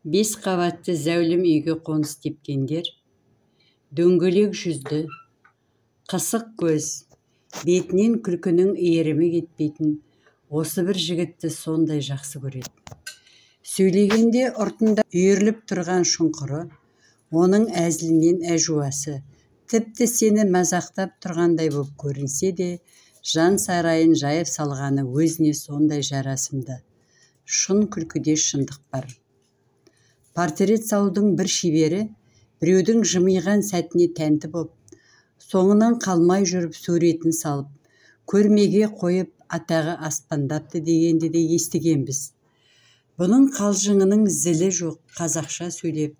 Бес қабатты зәулім үйге қоныс тепкендер дөңгелек жүзді, қысық көз, бетінен күлкінің иірімі кетпейтін осы бір жігітті сондай жақсы көреді. Сөйлегенде ұртында үйіріліп тұрған шұңқыры, оның әзілі мен әжуасы, тіпті сені мазақтап тұрғандай боп көрінсе де, жан сарайын жайып салғаны өзіне сондай жарасымды. Шын күлкіде шындық бар. Портрет салудың бір шебері біреудің жымиған сәтіне тәнті боп, соңынан қалмай жүріп суретін салып, көрмеге қойып, атағы аспандапты дегенді де естігенбіз. Бұның қалжыңының зілі жоқ, қазақша сөйлеп,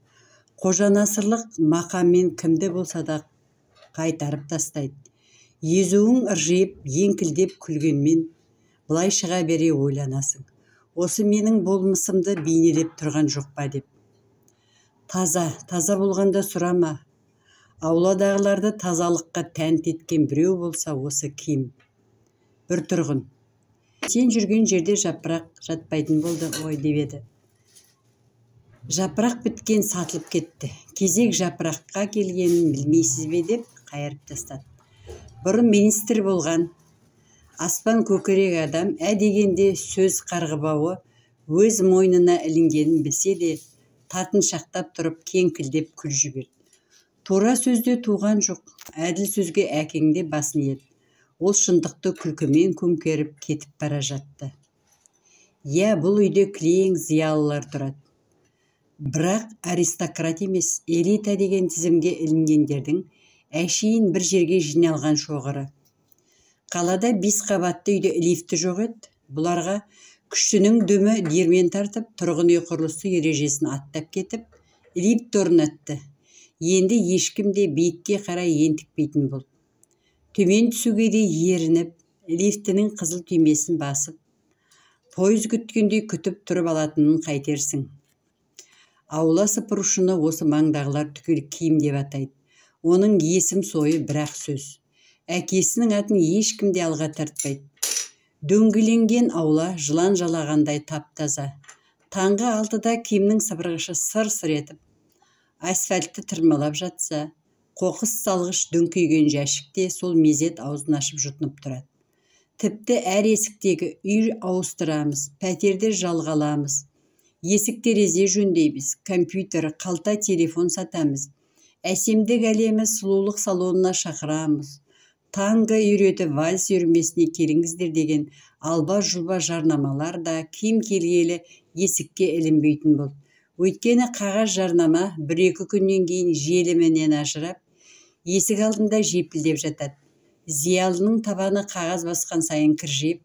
қожанасырлық мақаммен кімді болса да қайтарып тастайды. Езуің ыржиып, еңкілдеп күлгенмен былай шыға бере ойланасың. Осы менің болмысымды бейнелеп тұрған жоқ па деп. Таза, таза болғанда сұрама. Ауладағыларды тазалыққа тәнті еткен біреу болса осы Ким. Бір тұрғын. Сен жүрген жерде жапырақ жатпайтын болды ғой деп еді. Жапырақ біткен, сатылып кетті. Кезек жапыраққа келгенін білмейсіз бе деп қайырып тастады. Бұрын министр болған аспан көкірек адам ә дегенде сөз қарғыбауы өз мойнына ілінгенін білсе де, тартыншақтап тұрып кеңкілдеп күл жіберді. Тура сөзде туған жоқ, әділ сөзге әкең де басын иеді. Ол шындықты күлкімен көмкеріп кетіп бара жатты. Иә, бұл үйде кілең зиялылар тұрады. Бірақ аристократ емес, элита деген тізімге ілінгендердің әшейін бір жерге жиналған шоғыры. Қалада 5 қабатты үйде лифті жоқ еді. Бұларға күштінің дүмі диірмен тартып, тұрғын үй құрылысы ережесін аттап кетіп, лифт орнатты. Енді ешкім де биікке қарай ентікпейтін болды. Төмен түсуге де ерініп, лифтінің қызыл түймесін басып, пойыз күткендей күтіп тұрып алатынын қайтерсің. Аула сыпырушыны осы маңдағылар түгел Ким деп атайды. Оның есім сойы бір-ақ сөз. Әкесінің атын ешкім де алға тартпайды. Дөңгеленген аула жылан жалағандай тап-таза. Таңғы 6-да Кимнің сыпырғышы сыр-сыр етіп, асфальтты тырмалап жатса, қоқыс салғыш дөңкиген жәшік те сол мезет аузын ашып жұтынып тұрады. Тіпті әр есіктегі үй ауыстырамыз, пәтерді жалға аламыз, есік терезе жөндейміз, компьютер, қалта телефон сатамыз, әсемдік әлемі сұлулық салонына шақырамыз, танго үйретіп вальс үйірмесіне келіңіздер деген алба-жұлба жарнамалар да Ким келгелі есікке ілінбейтін болды. Өйткені қағаз жарнама бір-екі күннен кейін желімінен ажырап, есік алдында жепілдеп жатады. Зиялының табаны қағаз басқан сайын кіржиіп,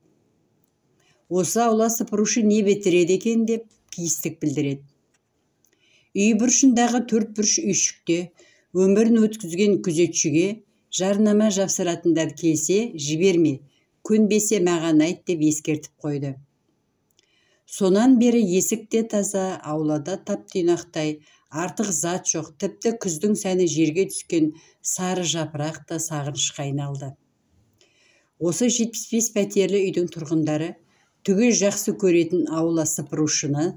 осы аула сыпырушы не бітіреді екен деп кейістік білдіреді. Үй бұрышындағы төрт бұрыш үйшікте өмірін өткізген күзетшіге жарнама жапсыратындар келсе, жіберме, көнбесе маған айт деп ескертіп қойды. Сонан бері есік те таза, аулада тап-тұйнақтай, артық зат жоқ, тіпті күздің сәні жерге түскен сары жапырақ та сағынышқа айналды. Осы 75 пәтерлі үйдің тұрғындары түгел жақсы көретін аула сыпырушыны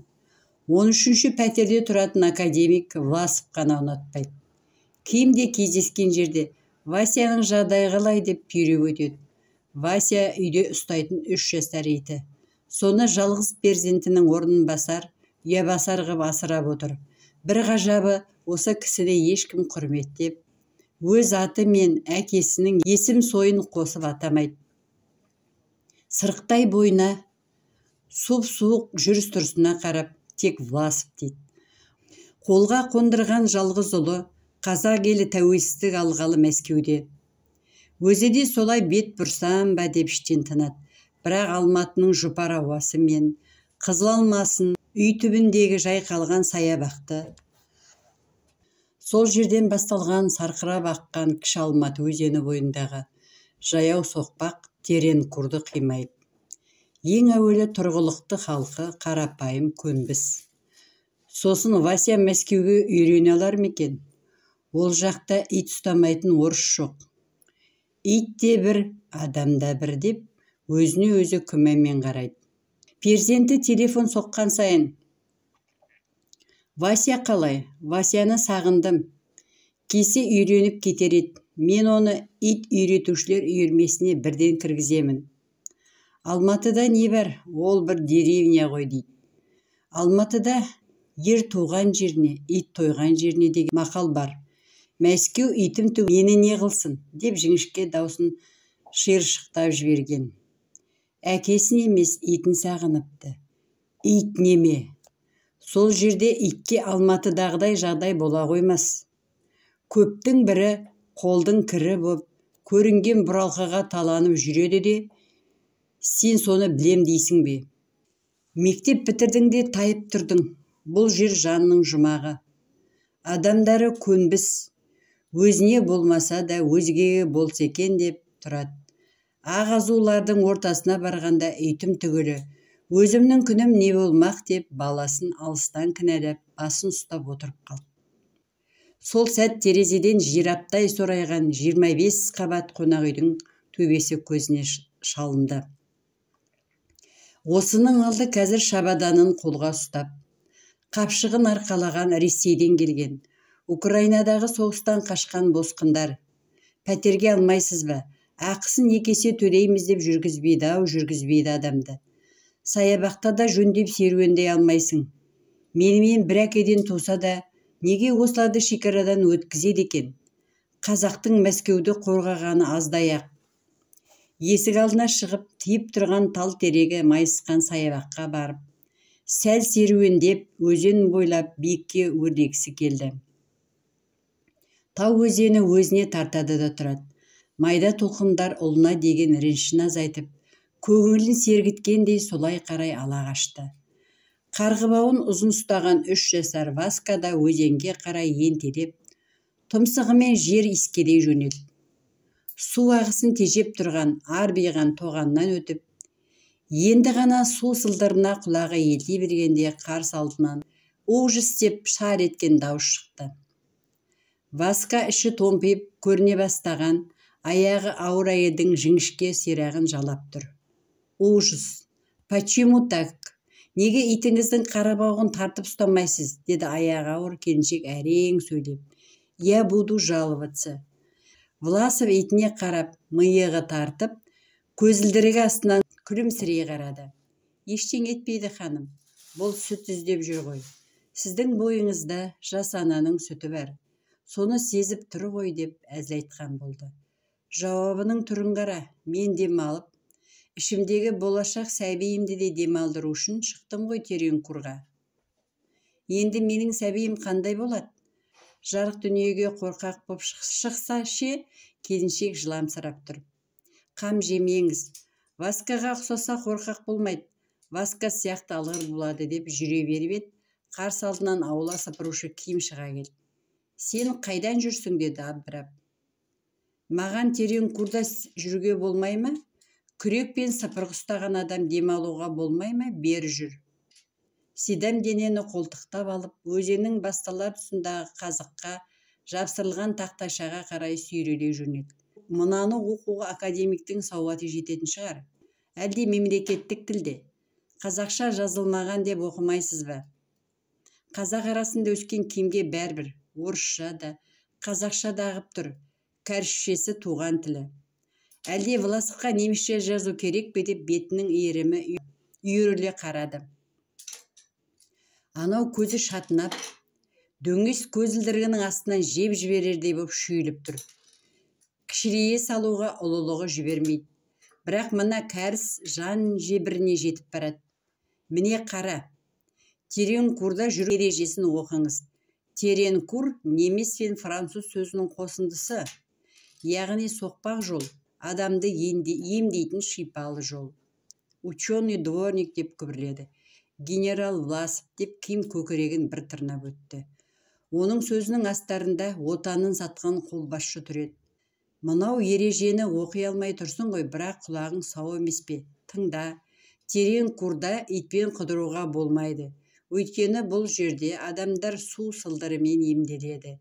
13-ші пәтерде тұратын академик Власов қана ұнатпайды. Ким де кездескен жерде Васяның жағдайы қалай деп түйреп өтеді. Вася үйде ұстайтын 3 жасар иті. Соны жалғыз перзентінің орнын басар, ұябасар ғып асырап отыр. Бір ғажабы, осы кісіні ешкім құрметтеп, өз аты мен әкесінің есім сойын қосып атамайды. Сырықтай бойына, сұп-суық жүріс-тұрысына қарап, тек Власов дейді. Қолға қондырған жалғыз ұлы қазақ елі тәуелсіздік алғалы Мәскеуде. Өзі де солай бет бұрсам ба деп іштен тынады. Бірақ Алматының жұпар ауасы мен қызыл алмасын, үй түбіндегі жайқалған саябақты, сол жерден басталған сарқырап аққан кіші Алматы өзені бойындағы жаяу соқпақ Теренкурды қимайды. Ең әуелі тұрғылықты халқы қарапайым көнбіс. Сосын Вася Мәскеуге үйрене алар ма екен? Ол жақта ит ұстамайтын орыс жоқ. Ит те бір, адам да бір деп өзіне өзі күмәнмен қарайды. Перзенті телефон соққан сайын Вася қалай? Васяны сағындым. Кесе үйреніп кетер ед. Мен оны ит үйретушілер үйірмесіне бірден кіргіземін. Алматыда не бар? Ол бір деревня ғой дейді. Алматыда ер туған жеріне, ит тойған жеріне деген мақал бар. Мәскеу итім түгіл мені не қылсын, деп жіңішке даусын шиыршықтап жіберген. Әкесін емес, итін сағыныпты. Ит неме? Сол жерде итке Алматыдағыдай жағдай бола қоймас. Көптің бірі қолдың кірі боп, көрінген бұралқыға таланып жүреді де, сен соны білем дейсің бе? Мектеп бітірдің де тайып тұрдың. Бұл жер жанның жұмағы. Адамдары көнбіс, өзіне болмаса да өзгеге болса екен деп тұрады. Ақ азулардың ортасына барғанда итім түгілі, өзімнің күнім не болмақ деп баласын алыстан кінәлап, басын ұстап отырып қалды. Сол сәт терезеден жираптай сорайған 25 қабат қонақ үйдің төбесі көзіне шалынды. Осының алды қазір шабаданын қолға ұстап, қапшығын арқалаған Ресейден келген, Украинадағы соғыстан қашқан босқындар. Пәтерге алмайсыз ба? Ақысын екі есе төлейміз деп жүргізбейді ау, жүргізбейді адамды. Саябақта да жөндеп серуендей алмайсың. Менімен бір әкеден туса да, неге осыларды шекарадан өткізеді екен? Қазақтың Мәскеуді қорғағаны аздай-ақ. Есік алдына шығып, тиіп тұрған тал терегі майысқан саябаққа барып, сәл серуендеп, өзен бойлап биікке өрлегісі келді. Тау өзені өзіне тартады да тұрады. Майда толқындар ұлына деген ренішін азайтып, көңілін сергіткендей солай қарай ала қашты. Қарғыбауын ұзын ұстаған 3 жасар Васка да өзенге қарай ентелеп, тұмсығымен жер иіскелей жөнелді. Су ағысын тежеп тұрған арбиған тоғаннан өтіп, енді ғана су сылдырына құлағы елти бергенде қарсы алдынан «Ужас!» деп шар еткен дауыс шықты. Васка іші томпиып көріне бастаған, аяғы ауыр әйелдің жіңішке сирағын жалап тұр. «Ужас! Почему так? Неге итіңіздің қарабауын тартып ұстамайсыз?» деді аяғы ауыр келіншек әрең сөйлеп. «Я буду жаловаться». Власов итіне қарап, миығы тартып, көзілдірігі астынан күлімсірей қарады. «Ештеңе етпейді, ханым. Бұл сүт іздеп жүр ғой. Сіздің бойыңызда жас ананың сүті бар. Соны сезіп тұр ғой», деп әзіл айтқан болды. Жауабының түрін қара, мен демалып, ішімдегі болашақ сәбиімді де демалдыру үшін шықтым ғой Теренкурға. Енді менің сәбиім қандай болады? Жарық дүниеге қорқақ боп шықса ше? Келіншек жыламсырап тұр. Қам жемеңіз. Васкаға ұқсаса қорқақ болмайды. Васка сияқты алғыр болады, деп жүре беріп еді, қарсы алдынан аула сыпырушы Ким шыға келді. Сен қайдан жүрсің? деді абдырап. Маған Теренкурда жүруге болмай ма? Күрек пен сыпырғы ұстаған адам демалуға болмай ма? Бері жүр. Седам денені қолтықтап алып, өзеннің басталар тұсындағы қазыққа жапсырылған тақтайшаға қарай сүйрелей жөнелді. Мынаны оқуға академиктің сауаты жететін шығар. Әлде мемлекеттік тілде қазақша жазылмаған деп оқымайсыз ба? Қазақ арасында өскен Кимге бәрібір, орысша да, қазақша да ағып тұр. Кәрісшесі туған тілі. Әлде Власовқа немісше жазу керек пе, деп бетінің иірімі үйіріле қарады. Анау көзі шатынап, дөңес көзілдірігінің астынан жеп жіберердей боп шүйіліп тұр. Кішірейе салуға ұлылығы жібермейді. Бірақ мына кәріс жан жебіріне жетіп барады. Міне, қара. Теренкурда жүру ережесін оқыңыз. Теренкур неміс пен француз сөзінің қосындысы. Яғни соқпақ жол, адамды емдейтін шипалы жол. Ученый дворник, деп күбірледі. Генерал Власов, деп Ким көкірегін бір тырнап өтті. Оның сөзінің астарында отанын сатқан қолбасшы тұр еді. Мынау ережені оқи алмай тұрсың ғой, бірақ құлағың сау емес пе? Тыңда. Теренкурда итпен қыдыруға болмайды. Өйткені бұл жерде адамдар су сылдырымен емделеді.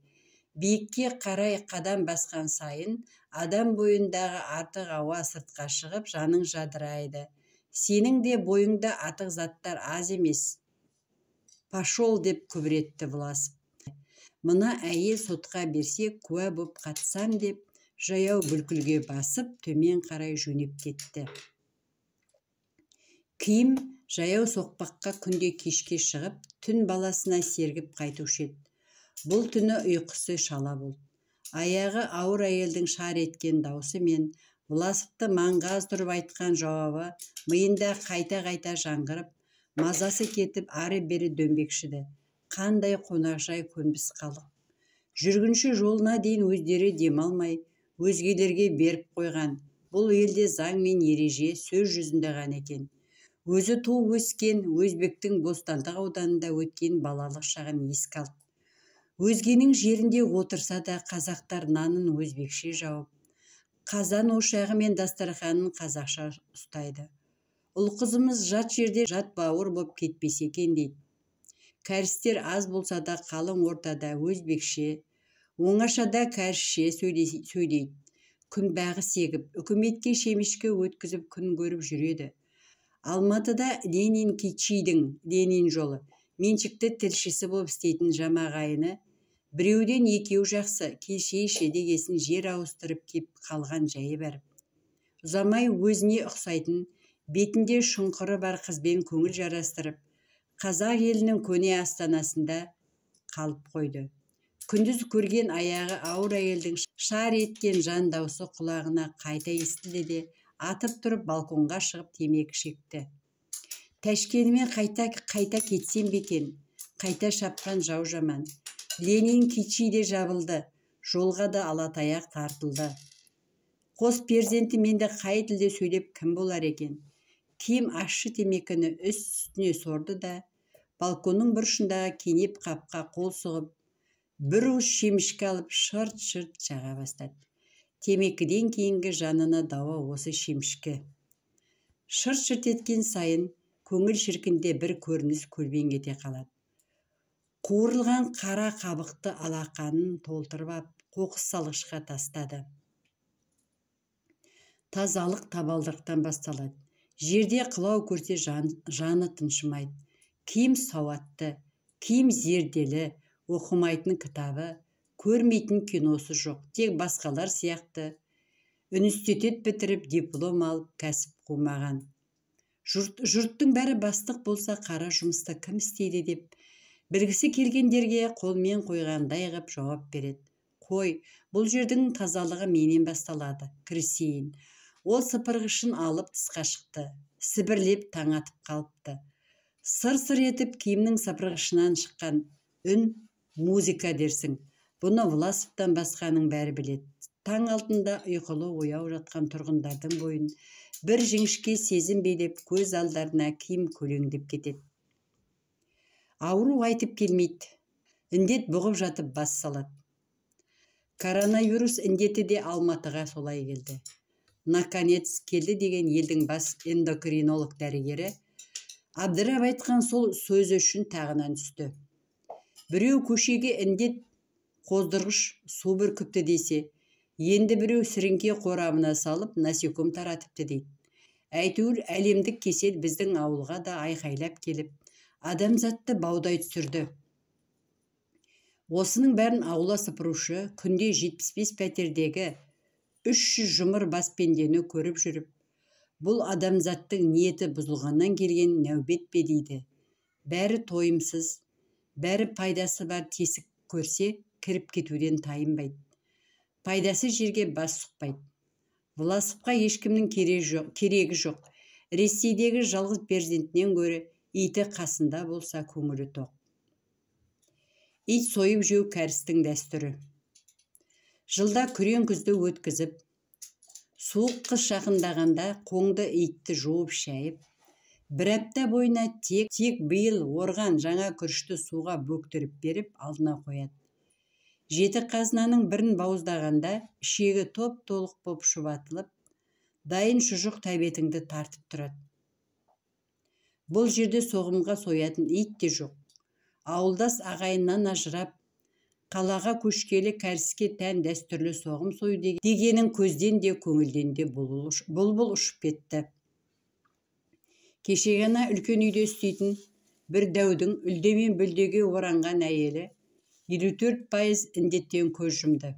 Биікке қарай қадам басқан сайын адам бойындағы артық ауа сыртқа шығып, жаның жадырайды. Сенің де бойыңда артық заттар аз емес. Пошел, деп күбір етті Власов. Мына әйел сотқа берсе, куә боп қатысам деп, жаяу бүлкілге басып, төмен қарай жөнеп кетті. Ким жаяу соқпаққа күнде кешке шығып, түн баласына сергіп қайтушы еді. Бұл түні ұйқысы шала болды. Аяғы ауыр әйелдің шар еткен даусы мен Власовты маңғаз тұрып айтқан жауабы миында қайта-қайта жаңғырып, мазасы кетіп ары-бері дөңбекшіді. Қандай қонақжай көнбіс халық. Жүргінші жолына дейін өздері демалмай, өзгелерге беріп қойған. Бұл елде заң мен ереже сөз жүзінде ғана екен. Өзі туып өскен Өзбектің Бостандық ауданында өткен балалық шағын еске алды. Өзгенің жерінде отырса да қазақтар нанын өзбекше жауып, қазан ошағы мен дастарханын қазақша ұстайды. Ұл-қызымыз жат жерде жат бауыр боп кетпесе екен дейді. Кәрістер аз болса да қалың ортада өзбекше, оңашада кәрісше сөйлейді. Күнбағыс егіп, үкіметке шемішке өткізіп күн көріп жүреді. Алматыда Ленин Кичидің Ленин жолы меншікті тілшісі боп істейтін жамағайыны біреуден екеу жақсы, келшейші дегесін жер ауыстырып кеп қалған жайы бар. Ұзамай өзіне ұқсайтын, бетінде шұңқыры бар қызбен көңіл жарастырып, қазақ елінің көне астанасында қалып қойды. Күндіз көрген аяғы ауыр әйелдің шар еткен жан даусы құлағына қайта естілді де, атып тұрып балконға шығып темекі шекті. Тәшкеніме қайта кетсем бе екен, қайта шапқан жау жаман. Ленин Кичи де жабылды, жолға да алатаяқ тартылды. Қос перзенті менді қай тілде сөйлеп кім болар екен? Ким ащы темекіні үстіне сорды да, балконның бұрышындағы кенеп қапқа қол сұғып, бір уыс шемішке алып шырт-шырт жаға бастады. Темекіден кейінгі жанына дауа осы шемішке. Шырт-шырт еткен сайын көңіл шіркінде бір көрініс көлбең ете қалады. Қуырылған қара қабықты алақанын толтырып ап, қоқыс салғышқа тастады. Тазалық табалдырықтан басталады. Жерде қылау көрсе жаны тыншымайды. Ким сауатты, ким зерделі, оқымайтын кітабы, көрмейтін киносы жоқ. Тек басқалар сияқты университет бітіріп, диплом алып, кәсіп қумаған. Жұрттың бәрі бастық болса, қара жұмысты кім істейді деп, білгісі келгендерге қолмен қойғандай ғып жауап береді. Қой, бұл жердің тазалығы менен басталады, кірісейін. Ол сыпырғышын алып тысқа шықты, сібірлеп таң атып қалыпты. Сыр-сыр етіп киімнің сыпырғышынан шыққан үн музыка дерсің. Бұны Власовтан басқаның бәрі біледі. Таң алтында ұйқылы ояу жатқан тұрғындардың бойын бір жіңішке сезім билеп, көз алдарына киім көлеңдеп кетеді. Ауру айтып келмейді, індет бұғып жатып бас салады. Коронавирус індеті де Алматыға солай келді. Наконец келді деген елдің бас эндокринолог дәрігері абдырап айтқан сол сөзі үшін тағынан түсті. Біреу көшеге індет қоздырғыш су бүркіпті десе, енді біреу сіріңке қорабына салып насеком таратыпты дейді. Әйтеуір әлемдік кесел біздің ауылға да айқайлап келіп, адамзатты баудай түсірді. Осының бәрін аула сыпырушы күнде 75 пәтердегі 300 жұмыр бас пендені көріп жүріп, бұл адамзаттың ниеті бұзылғаннан келген нәубет пе дейді. Бәрі тойымсыз, бәрі пайдасы бар тесік көрсе, кіріп кетуден тайынбайды. Пайдасы жерге бас сұқпайды. Власовқа ешкімнің керегі жоқ. Ресейдегі жалғыз перзентінен гөрі иті қасында болса көңілі тоқ. Ит сойып жеу кәрістің дәстүрі. Жылда күрең күзді өткізіп, суық қыс жақындағанда қоңды итті жуып шайып, бір апта бойына тек биыл орған жаңа күрішті суға бөктіріп беріп алдына қояды. Жеті қазынаның бірін бауыздағанда ішегі топ-толық боп шұбатылып, дайын шұжық тәбетіңді тартып тұрады. Бұл жерде соғымға соятын ит те жоқ. Ауылдас ағайыннан ажырап, қалаға көшкелі кәріске тән дәстүрлі соғым сою дегенің көзден де көңілден де бұлбұл ұшып кетті. Кеше ғана үлкен үйде істейтін Бір дәудің үлде мен бүлдеге оранған әйелі 54% індеттен көз жұмды.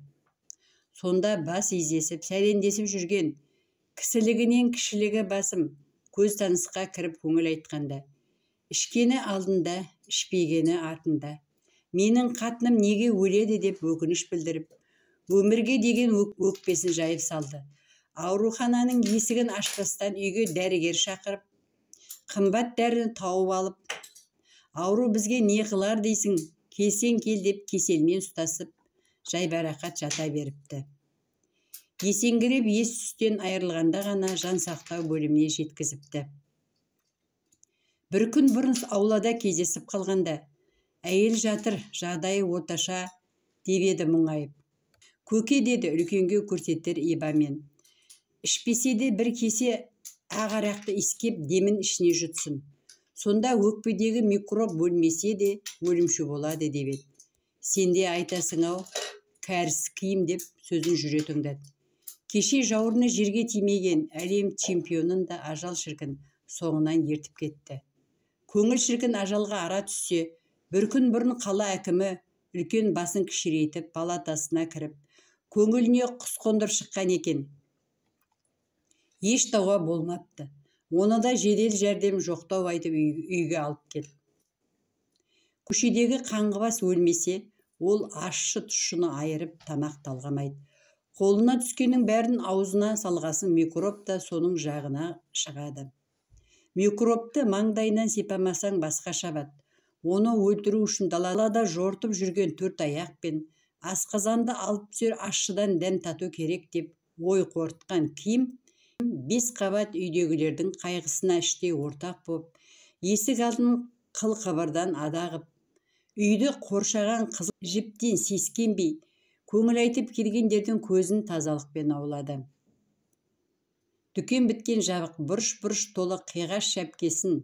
Сонда бас изесіп, сәлемдесіп жүрген кісілігінен кішілігі басым көз танысқа кіріп көңіл айтқанда, ішкені алдында, ішпегені артында. Менің қатыным неге өледі деп өкініш білдіріп, өмірге деген өкпесін жайып салды. Аурухананың есігін ашпастан үйге дәрігер шақырып, қымбат дәріні тауып алып, ауру бізге не қылар дейсің, келсең кел деп кеселмен ұстасып, жайбарақат жата беріпті. Есеңгіреп ес түстен айырылғанда ғана жан сақтау бөліміне жеткізіпті. Бір күн бұрын аулада кездесіп қалғанда, әйел жатыр, жағдайы орташа деп еді мұңайып. Көке деді үлкенге көрсетер ибамен. Ішпесе де бір кесе ақ арақты иіскеп демін ішіне жұтсын. Сонда өкпедегі микроб өлмесе де өлімші болады деп еді. Сен де айтасың-ау, кәріс киім деп сөзін жүре тыңдады. Кеше жауырыны жерге тимеген әлем чемпионын да ажал шіркін соңынан ертіп кетті. Көңіл шіркін ажалға ара түссе, бір күн бұрын қала әкімі үлкен басын кішірейтіп палатасына кіріп, көңіліне құс қондырып шыққан екен. Еш дауа болмапты. Оны да жедел жәрдем жоқтау айтып үйге алып келді. Көшедегі қаңғыбас өлмесе, ол ащы тұщыны айырып тамақ талғамайды. Қолына түскеннің бәрін аузына салғасын микроб та соның жағына шығады. Микробты маңдайынан сипамасаң басқа шабады. Оны өлтіру үшін далада жортып жүрген төрт аяқпен асқазанды алып түсер ащыдан дәм тату керек деп ой қорытқан Ким 5 қабат үйдегілердің қайғысына іштей ортақ боп, есік алдын қыл қыбырдан адағып, үйді қоршаған қызыл жіптен сескенбей, көңіл айтып келгендердің көзін тазалықпен аулады. Дүкен біткен жабық бұрыш-бұрыш толы қиғаш шәпкесін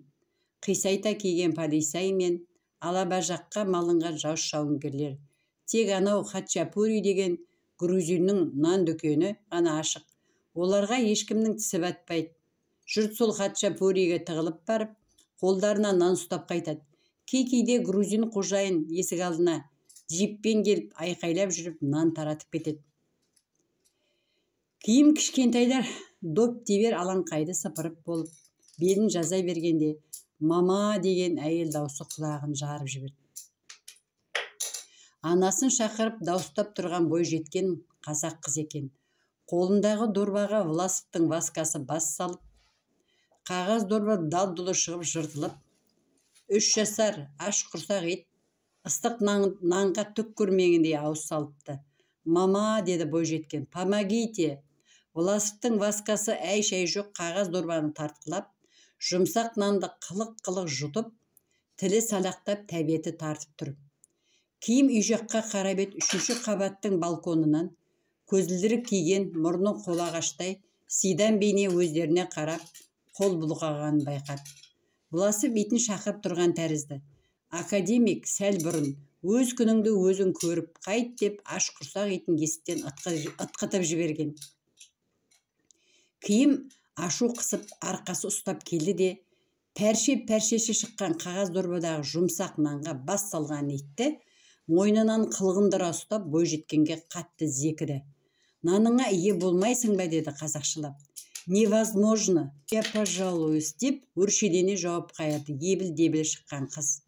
қисайта киген полицай мен алабажаққа малынған жас жауынгерлер. Тек анау хачапури деген грузиннің нан дүкені ғана ашық. Оларға ешкімнің тісі батпайды. Жұрт сол хачапуриге тығылып барып, қолдарына нан ұстап қайтады. Кей-кейде грузин қожайын есік алдына джиппен келіп айқайлап жүріп нан таратып кетеді. Киім кішкентайлар доп тебер алаңқайды сыпырып болып, белін жаза бергенде «Мама» деген әйел даусы құлағын жарып жіберді. Анасын шақырып дауыстап тұрған бой жеткен қазақ қыз екен. Қолындағы дорбаға Власовтың васкасы бас салып, қағаз дорба дал-дұлы шығып жыртылып, 3 жасар аш құрсақ ит ыстық нанға түк көрмегендей ауыз салыпты. «Мама» деді бойжеткен, «помогите!» Власовтың васкасы әй-шәй жоқ қағаз дорбаны тартқылап, жұмсақ нанды қылық-қылық жұтып, тілі салақтап тәбеті тартып тұр. Киім үй жаққа қарап ет, 3-ші қабаттың балконынан көзілдірік киген мұрны қолағаштай сидан бейне өздеріне қарап қол бұлғағанын байқады. Власов итін шақырып тұрған тәрізді. Академик сәл бұрын өз күніңді өзің көріп қайт деп аш құрсақ итін есіктен ытқытып жіберген. Киім ашу қысып арқасы ұстап келді де, пәрше-пәршесі шыққан қағаз дорбадағы жұмсақ нанға бас салған итті мойнынан қылғындыра ұстап бойжеткенге қатты зекіді. «Наныңа ие болмайсың ба?» деді қазақшылап. «Невозможно, я пожалуюсь», деп өршелене жауап қайырды ебіл-дебіл шыққан қыз.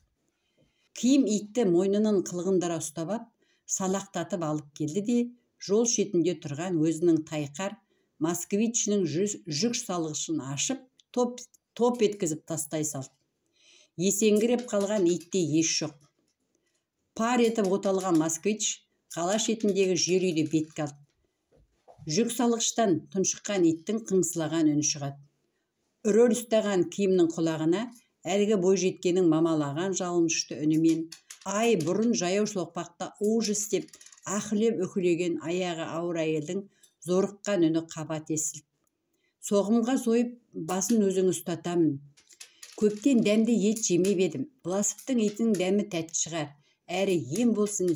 Киім итті мойнынан қылғындыра ұстап ап, салақтатып алып келді де, жол шетінде тұрған өзінің тайқар москвичінің жүк салғышын ашып, топ еткізіп тастай салды. Есеңгіреп қалған итте ес жоқ. Пар етіп оталған москвич қала шетіндегі жер үйді бетке алды. Жүк салғыштан тұншыққан иттің қыңсылаған үні шығады. Үрел ұстаған киімнің құлағына әлгі бойжеткеннің мамалаған жалынышты үнімен ай бұрын жаяу соқпақта ужас деп ахүлеп үхілеген аяғы ауыр әйелдің зорыққан үні қабат естілді. Соғымға сойып басын өзің ұстатамын. Көптен дәмді ет жемеп едім. Власовтың етінің дәмі тәтті шығар. Әрі ем болсын.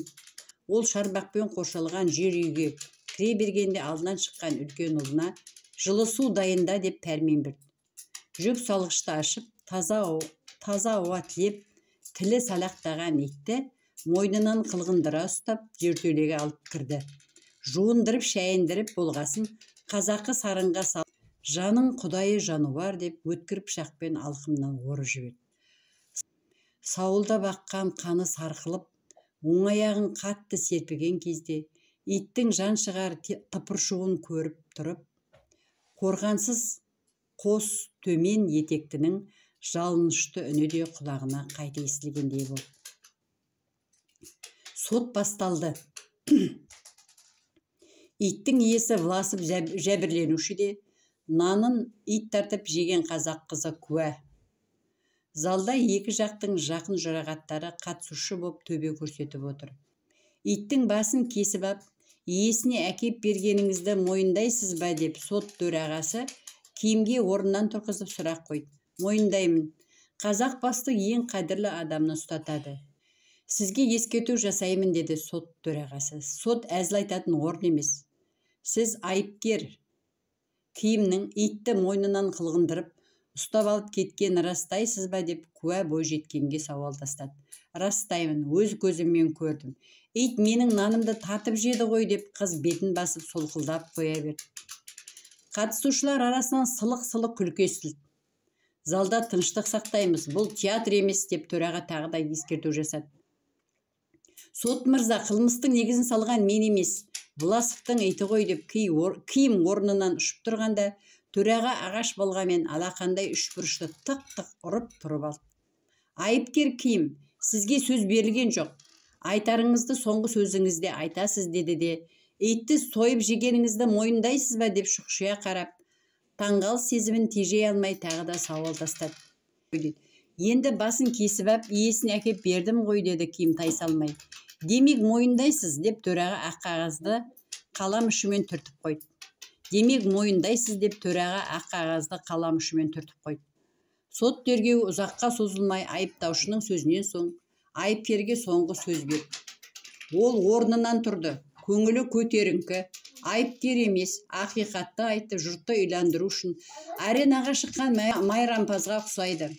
Ол шарбақпен қоршалған жер үйге кіре бергенде алдынан шыққан үлкен ұлына жылы су дайында деп пәрмен берді. Жүк салғышты ашып, таза Таза ауа тілеп, тілі салақтаған итті мойнынан қылғындыра ұстап, жертөлеге алып кірді. Жуындырып, шайындырып болғасын, қазақы сарынға салып, жаның құдайы жануар деп өткір пышақпен алқымнан орып жіберді. Сауылдап аққан қаны сарқылып, оң аяғын қатты серпіген кезде, иттің жан шығар тыпыршуын көріп тұрып, қорғансыз қос төмен етектінің жалынышты үні де құлағына қайта естілгендей болды. Сот басталды. Иттің иесі Власов жәбірленуші де, нанын ит тартып жеген қазақ қызы куә. Залда екі жақтың жақын жұрағаттары қатысушы боп төбе көрсетіп отыр. Иттің басын кесіп ап, иесіне әкеп бергеніңізді мойындайсыз ба деп сот төрағасы Кимге орнынан тұрғызып сұрақ қойды. Мойындаймын. Қазақ басты ең қадірлі адамны ұстатады. Сізге ескерту жасаймын, деді сот төрағасы. Сот әзіл айтатын орын емес. Сіз айыпкер Кимнің итті мойнынан қылғындырып, ұстап алып кеткен растайсыз ба деп куә бойжеткенге сауал тастады. Растаймын, өз көзіммен көрдім. Ит менің нанымды тартып жеді ғой деп қыз бетін басып солқылдап қоя берді. Қатысушылар арасынан сылық-сылық күлкі естілді. Залда тыныштық сақтаймыз, бұл театр емес деп төраға тағы да ескерту жасады. Сот мырза, қылмыстың негізін салған мен емес, Власовтың иті ғой деп Ким орнынан ұшып тұрғанда, төраға ағаш балғамен алақандай үшбұрышты тық-тық ұрып тұрып алды. Айыпкер Ким, сізге сөз берілген жоқ. Айтарыңызды соңғы сөзіңізде айтасыз деді де, итті сойып жегеніңізді мойындайсыз ба деп шұқшия қарап, таңғал сезімін тежей алмай тағы да сауал тастады. Енді басын кесіп ап, иесіне әкеп бердім ғой деді Ким тайсалмай. Демек мойындайсыз деп төраға ақ қағазды қалам ұшымен түртіп қойды. Демек мойындайсыз деп төраға ақ қағазды қалам ұшымен түртіп қойды. Сот тергеуі ұзаққа созылмай айыптаушының сөзінен соң айыпкерге соңғы сөз берді. Ол орнынан тұрды, көңілі көтеріңкі, айыпкер емес, ақиқатты айтып жұртты үйлендіру үшін аренаға шыққан майрампазға ұқсайды.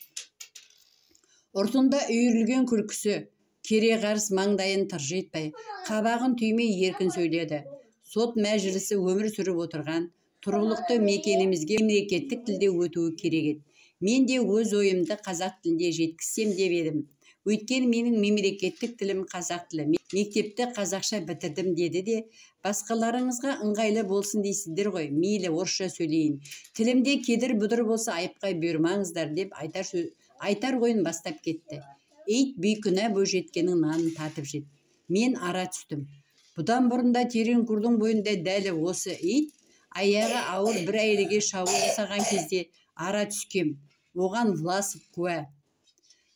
Ұртында үйірілген күлкісі, кере қарыс маңдайын тыржитпай, қабағын түймей еркін сөйледі. Сот мәжілісі өмір сүріп отырған тұрғылықты мекенімізге мемлекеттік тілде өтуі керек еді. Мен де өз ойымды қазақ тілінде жеткізсем деп едім. Өйткені менің мемлекеттік тілім қазақ тілі. Мектепті қазақша бітірдім деді де, басқаларыңызға ыңғайлы болсын дейсіздер ғой, мейлі орысша сөйлейін. Тілімде кедір-бұдыр болса айыпқа бұйырмаңыздар деп айтар ойын бастап кетті. Ит бейкүнә бойжеткеннің нанын татып жеді. Мен ара түстім. Бұдан бұрында Тереңкурдың бойында дәл осы ит аяғы ауыр бір әйелге шабуыл жасаған кезде ара түскем. Оған Власов куә.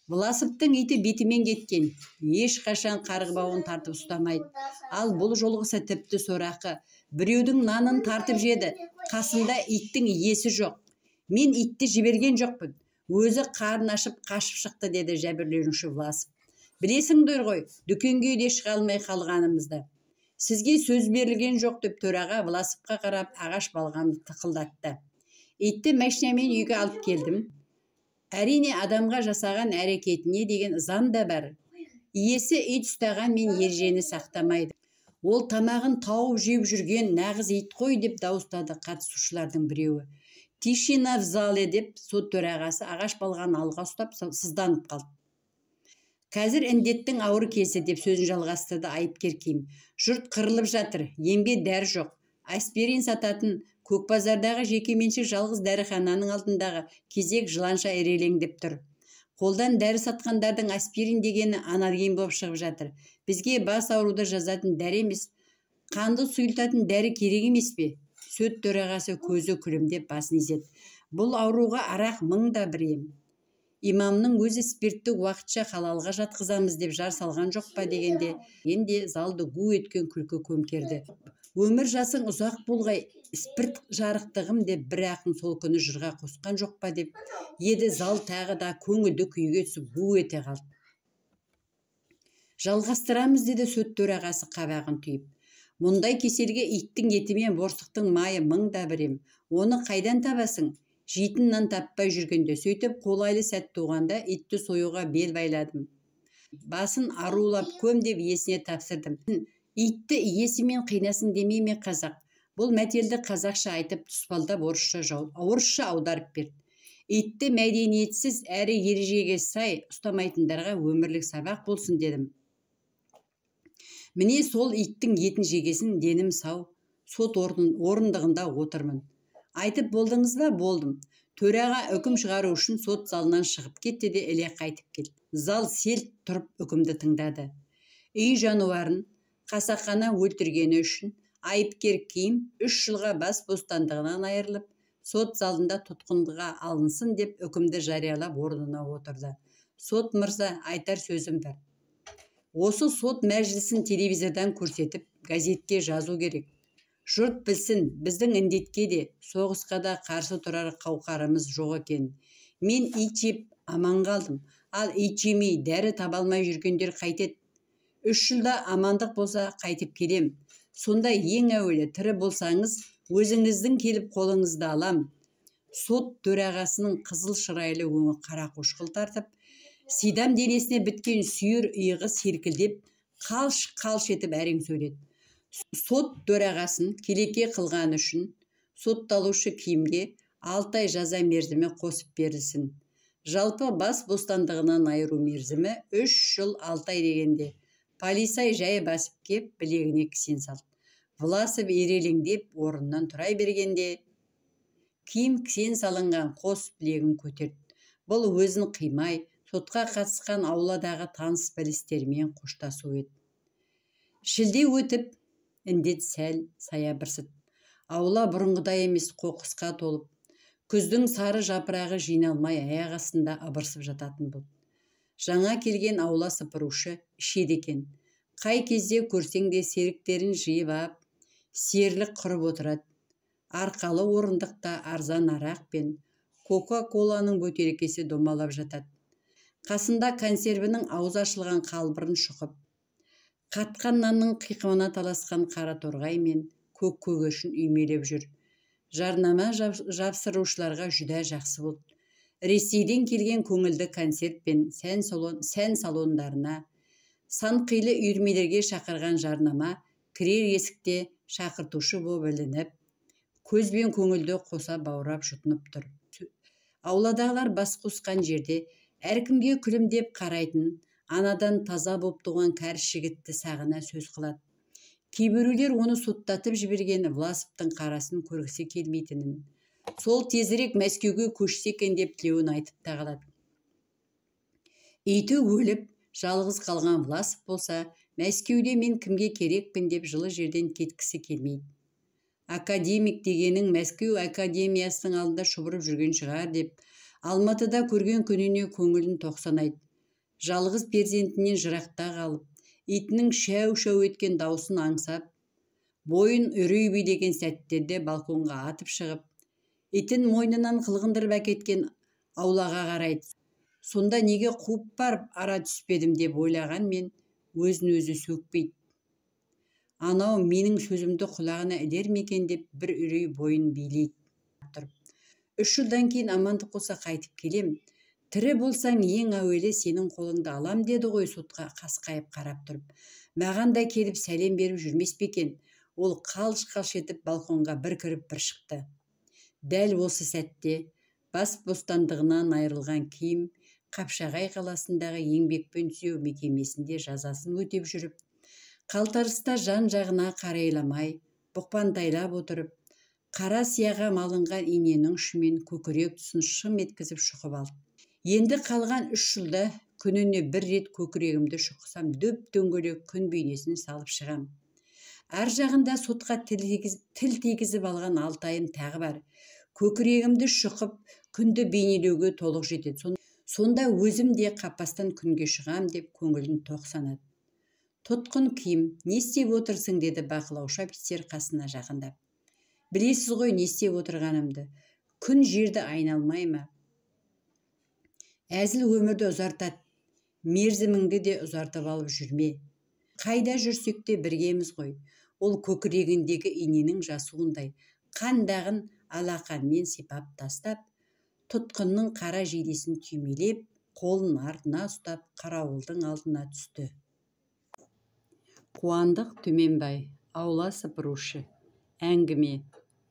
Власовтың иті бетімен кеткен. Ешқашан қарғыбауын тартып ұстамайды. Ал бұл жолғысы тіпті сорақы. Біреудің нанын тартып жеді. Қасында иттің иесі жоқ. Мен итті жіберген жоқпын. Өзі қарын ашып қашып шықты деді жәбірленуші Власов. Білесіңдер ғой, дүкенге де шыға алмай қалғанымызды. Сізге сөз берілген жоқ деп төраға Власовқа қарап ағаш балғаны тықылдатты. Итті машинамен үйге алып келдім. Әрине адамға жасаған әрекетіне деген ызам да бар. Иесі ит ұстаған мен ережені сақтамайды. Ол тамағын тауып жеп жүрген нағыз ит қой деп дауыстады қатысушылардың біреуі. Тишина в зале деп сот төрағасы ағаш балғаны алға ұстап сызданып қалды. Қазір індеттің ауыр кезі деп сөзін жалғастырды айыпкер Ким. Жұрт қырылып жатыр, емге дәрі жоқ. Аспирин сататын Көкбазардағы жекеменшік жалғыз дәріхананың алдындағы кезек жыланша ирелеңдеп тұр. Қолдан дәрі сатқандардың аспирин дегені анальгин болып шығып жатыр. Бізге бас ауруды жазатын дәрі емес, қанды сұйылтатын дәрі керек емес пе? Сот төрағасы көзі күлімдеп басын изеді. Бұл ауруға арақ мың да бір ем. Имамның өзі спиртті уақытша халалға жатқызамыз деп жар салған жоқ па дегенде, енді залды гу еткен күлкі көмкерді. Өмір жасың ұзақ болғай, спирт жарықтығым деп бір ақын сол күні жырға қосқан жоқ па деп еді, зал тағы да көңілді күйге түсіп гу ете қалды. Жалғастырамыз деді сот төрағасы қабағын түйіп. Мұндай кеселге иттің еті мен борсықтың майы мың да бір ем. Оны қайдан табасың? Жейтін нан таппай жүргенде, сөйтіп қолайлы сәт туғанда итті союға бел байладым. Басын арулап көм деп иесіне тапсырдым. Итті иесімен қинасын демей ме қазақ? Бұл мәтелді қазақша айтып, тұспалдап орысша аударып берді. Итті мәдениетсіз әрі ережеге сай ұстамайтындарға өмірлік сабақ болсын дедім. Міне сол иттің етін жегесін денім сау, сот орындығында отырмын. Айтып болдыңыз ба? Болдым. Төраға үкім шығару үшін сот залынан шығып кетті де іле қайтып келді. Зал селт тұрып үкімді тыңдады. Үй жануарын қасақана өлтіргені үшін айыпкер Ким 3 жылға бас бостандығынан айырылып, сот залында тұтқынға алынсын деп үкімді жариялап орнына отырды. Сот мырза, айтар сөзім бар. Осы сот мәжілісін телевизордан көрсетіп, газетке жазу керек. Жұрт білсін, біздің індетке де, соғысқа да қарсы тұрар қауқарымыз жоқ екен. Мен ит жеп аман қалдым, ал ит жемей дәрі таба алмай жүргендер қайтеді? 3 жылда амандық болса қайтып келем. Сонда ең әуелі тірі болсаңыз, өзіңіздің келіп қолыңызды алам. Сот төрағасының қызыл шырайлы өңі қара қошқыл тартып, сидам денесіне біткен сүйір иығы селкілдеп, қалш-қалш етіп әрең сөйледі. Сот төрағасын келеке қылғаны үшін сотталушы Кимге 6 ай жаза мерзімі қосып берілсін. Жалпы бас бостандығынан айыру мерзімі 3 жыл 6 ай дегенде полицай жай басып кеп білегіне кісен салды. Власов ирелеңдеп орнынан тұра бергенде Ким кісен салынған қос білегін көтерді. Бұл өзін қимай, сотқа қатысқан ауладағы таныс білістермен қоштасу еді. Шілде өтіп, індет сәл саябырсыды. Аула бұрынғыдай емес, қоқысқа толып, күздің сары жапырағы жиналмай аяқ астында ыбырсып жататын болды. Жаңа келген аула сыпырушы ішеді екен. Қай кезде көрсең де серіктерін жиып ап, серлік құрып отырады. Арқалы орындықта арзан арақ пен Кока-Коланың бөтелкесі домалап жатады. Қасында консервінің аузы ашылған қалбырын шұқып, қатқан нанның қиқымына таласқан қара торғай мен көк көгершін үймелеп жүр. Жарнама жапсырушыларға жүдә жақсы болды. Ресейден келген көңілді концерт пен сән салондарына, сан қилы үйірмелерге шақырған жарнама кірер есікте шақыртушы боп ілініп, көз бен көңілді қоса баурап жұтынып тұр. Ауладағылар бас қосқан жерде әркімге күлімдеп қарайтын, анадан таза боп туған кәріс жігітті сағына сөз қылады. Кейбіреулер оны соттатып жіберген Власовтың қарасын көргісі келмейтінін, сол тезірек Мәскеуге көшсе екен деп тілеуін айтып та қалады. Иті өліп, жалғыз қалған Власов болса, Мәскеуде мен кімге керекпін деп жылы жерден кеткісі келмейді. Академик дегенің Мәскеу академиясының алдында шұбырып жүрген шығар деп, Алматыда көрген күніне көңілін тоқсанайды. Жалғыз перзентінен жырақта қалып, итінің шәу-шәу еткен даусын аңсап, бойын үрей билеген сәттерде балконға атып шығып, итін мойнынан қылғындырып әкеткен аулаға қарайды. Сонда неге қуып барып ара түспедім деп ойлаған мен өзін өзі сөкпейді. Анау менің сөзімді құлағына ілер ме екен деп бір үрей бойын билейді. 3 жылдан кейін амандық болса қайтып келем. Тірі болсаң ең әуелі сенің қолыңды алам деді ғой сотқа қасқайып қарап тұрып. Маған да келіп сәлем беріп жүрмес пе екен? Ол қалш-қалш етіп балконға бір кіріп бір шықты. Дәл осы сәтте бас бостандығынан айырылған Ким Қапшағай қаласындағы еңбекпен түзеу мекемесінде жазасын өтеп жүріп, қалтарыста жан-жағына қарайламай, бұқпантайлап отырып, қара сияға малынған иненің ұшымен көкірек тұсын шым еткізіп шұқып алды. Енді қалған 3 жылда күніне бір рет көкірегімді шұқысам, дөп-дөңгелек күн бейнесін салып шығам. Ар жағында сотқа тіл тигізіп алған 6 айым тағы бар. Көкірегімді шұқып, күнді бейнелеуге толық жетеді. Сонда өзім де қапастан күнге шығам деп көңілін тоқ санады. Тұтқын Ким, не істеп отырсың деді бақылаушы офицер қасына жақындап. Білесіз ғой не істеп отырғанымды. Күн жерді айналмай ма? Әзіл өмірді ұзартады, мерзіміңді де ұзартып алып жүрме. Қайда жүрсек те біргеміз ғой. Ол көкірегіндегі иненің жасуындай қандағын алақанмен сипап тастап, Тұтқынның қара жейдесін түймелеп, қолын артына ұстап, қарауылдың алдына түсті. Қуандық Түменбай, аула сыпырушы. Әңгіме.